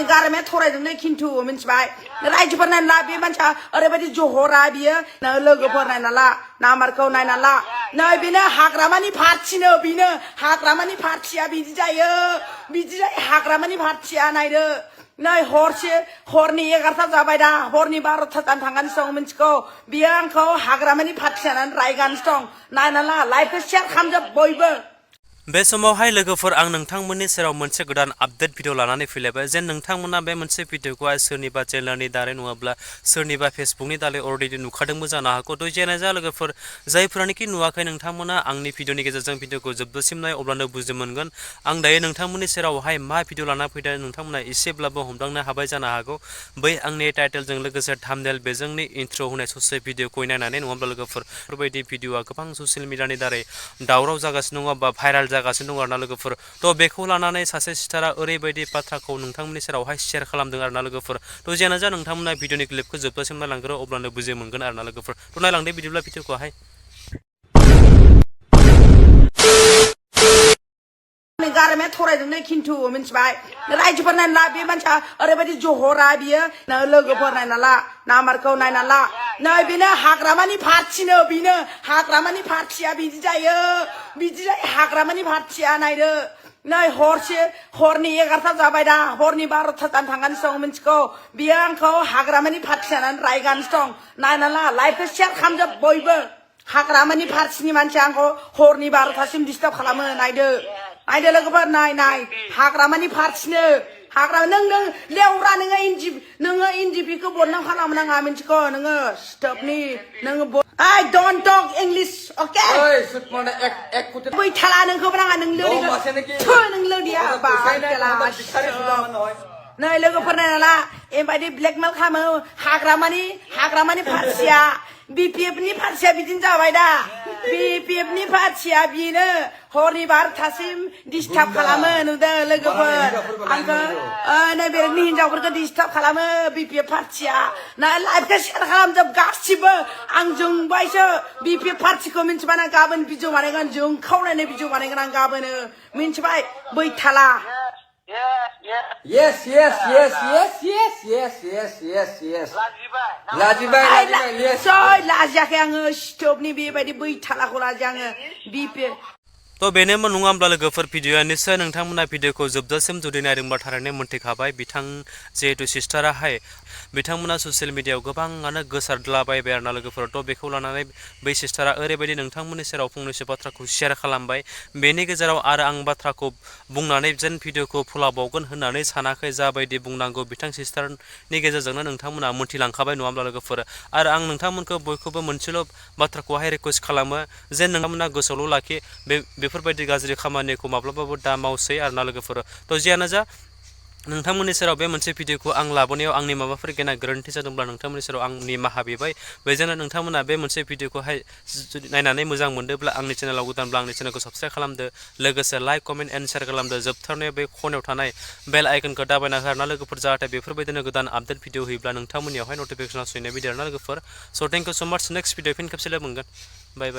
गारमाया थरायदोंलै खिन्थु मिन्थिबाय रायजोफोर नायना ला बे मानसिया ओरैबायदि जहरा बियो लोगोफोर नायना ला नाम्बारखौ नायना ला नै बेनो हाग्रामानि पार्टिनो बेनो हाग्रामानि पार्टिया बिदि जायो हाग्रामानि पार्टिया नायदो नै हरनि 11ता जाबाय दा हरनि 12ता जानो थांगासिनो दं मिन्थिगौ बियो आंखौ हाग्रामानि पार्टि जानानै रायगासिनो दं नायना ला लाइभखौ शेयार खालामजोब बयबो बे समावहाय लोगोफोर आं नोंथांमोननि सेराव मोनसे गोदान आपडेट भिडिअ लानानै फैलायबाय जेन नोंथांमोना बे मोनसे भिडिअखौहाय सोरनिबा चेनेलनि दारै नङाब्ला सोरनिबा फेसबुकनि दारै अलरेडि नुखादोंबो जानो हागौ थ' जेना जा लोगोफोर जायफोरानोखि नुवाखै नोंथांमोना आंनि भिडिअनि गेजेरजों भिडिअखौ जोबजासिम नाय अब्लानो बुजि मोनगोन आं दायो नोंथांमोननि सेरावहाय मा भिडिअ लाना फैदों नोंथांमोना एसेब्लाबो हमदांनो हाबाय जानो हागौ बै आंनि टाइटेलजों लोगोसे थाम्बनेल बेजोंनि इन्ट्र होनाय ससे भिडिअखौ नायनानै नङाब्ला लोगोफोर बेफोरबायदि भिडिअआ गोबां ससियेल मिडियानि दारै दावराव जागासिनो दङ बा भाइराल जागासिनो दं आरोना लोगोफोर थ' बेखौ लानानै सासे सिस्टारा ओरैबायदि बाथ्राखौ नोंथांमोननि सेरावहाय शेयार खालामदों आरोना लोगोफोर थ' जियानो जा नोंथांमोना भिडिअनि क्लिपखौ जोबजासिम नायलांग्रो अब्लानो बुजि मोनगोन आरोना लोगोफोर थ' नायलांदो बिदिब्ला भिडिअखौहाय गारमाया थरायदोंलै खिन्थु मिन्थिबाय रायजोफोर नायना ला बे मानसिया ओरैबायदि जहरा बियो लोगोफोर नायना ला नाम्बारखौ नायना ला नै बेनो हाग्रामानि पार्टिनो बेनो हाग्रामानि पार्टिया बिदि जायो हाग्रामानि पार्टिया नायदो नै हरनि 11ता जाबाय दा हरनि 12ता जानो थांगासिनो दं मिन्थिगौ बियो आंखौ हाग्रामानि पार्टि जानानै रायगासिनो दं नायना ला लाइभखौ शेयार खालामजोब बयबो हाग्रामानि पार्टिनि मानसिया आंखौ हरनि 12तासिम डिस्टार्ब खालामो नायदो लोगोफोर नाय हाग्रामानि पार्टिनो नों लेवरा नोङो इन्दिपिखौ बदनाम खालामनाङा मिन्थिगौ नोङो स्टपनि नोङो I don't talk English, okay? बैथाला नोंखौ नाङा नों लोदिया नै लोगोफोर नायना ला एबायदि ब्लेकमेल खालामो हाग्रामानि पार्टिया BPF नि पार्टिया बिदिनो जाबाय दा BPF नि पार्टिया बिनो हरनि 12तासिम डिस्टार्ब खालामो नुदों लोगोफोर आंखौ नै बेलेगनि हिनजावफोरखौ डिस्टार्ब खालामो BPF पार्टिया ना लाइभखौ शेयार खालामजोब गासिबो आं जोंबायसो BPF पार्टिखौ मिन्थिबाना गाबोन भिडिअ बानायगोन जोंखावनानै भिडिअ बानायगोन आं गाबोनो मिन्थिबाय बैथाला Yes. लाजियाखै आङो स्टपनि बेबायदि बैथालाखौ लाजिया आङो BPF थ' बेनोमोन नङा होमब्ला लोगोफोर भिडिअआ निस्सय नोंथांमोना भिडिअखौ जोबजासिम जुदि नायदोंबा थारैनो मोनथिखाबाय जिहेतु सिस्टाराहाय बिथांमोना ससियेल मिडियायाव गोबाङानो गोसारद्लाबायबाय आरोना लोगोफोर थ' बेखौ लानानै बै सिस्टारा ओरैबायदि नोंथांमोननि सेराव फंनैसो बाथ्राखौ शेयार खालामबाय बेनि गेजेराव आरो आं बाथ्राखौ बुंनानै जेन भिडिअखौ फोलावबावगोन होननानै सानाखै जाबायदि बुंनांगौ बिथां सिस्टारनि गेजेरजोंनो नोंथांमोना मोनथिलांखाबाय नङा होमब्ला लोगोफोर आरो आं नोंथांमोनखौ बयखौबो मोनसेल' बाथ्राखौहाय रिकुवेस्ट खालामो जेन नोंथांमोना गोसोआवल' लाखि बेफोरबायदि गाज्रि खामानिखौ माब्लाबाबो दा मावसै आरोना लोगोफोर थ' जियानो जा नोंथांमोननि सेराव बे मोनसे भिडिअखौ आं लाबोनायाव आंनि माबाफोर गेना गोरोन्थि जादोंब्ला नोंथांमोननि सेराव आं निमाहा बिबाय बेजोंनो नोंथांमोना बे मोनसे भिडिअखौहाय नायनानै मोजां मोनदोंब्ला आंनि चेनेलाव गोदानब्ला आंनि चेनेलखौ साबस्क्राइब खालामदो लोगोसे लाइक कमेन्ट एन्ड शेयार खालामदो जोबथारनायाव बे खनायाव थानाय बेल आइकनखौ दाबायना हो आरोना लोगोफोर जाहाथे बेफोरबायदिनो गोदान आपडेट भिडिअ होयोब्ला नोंथांमोननियावहाय नटिफिकेसन सहैनाय बायदि आरोना लोगोफोर स' थेंक इउ स' माच नेक्स्ट भिडिअ फिन खेबसे लोगो मोनगोन बाय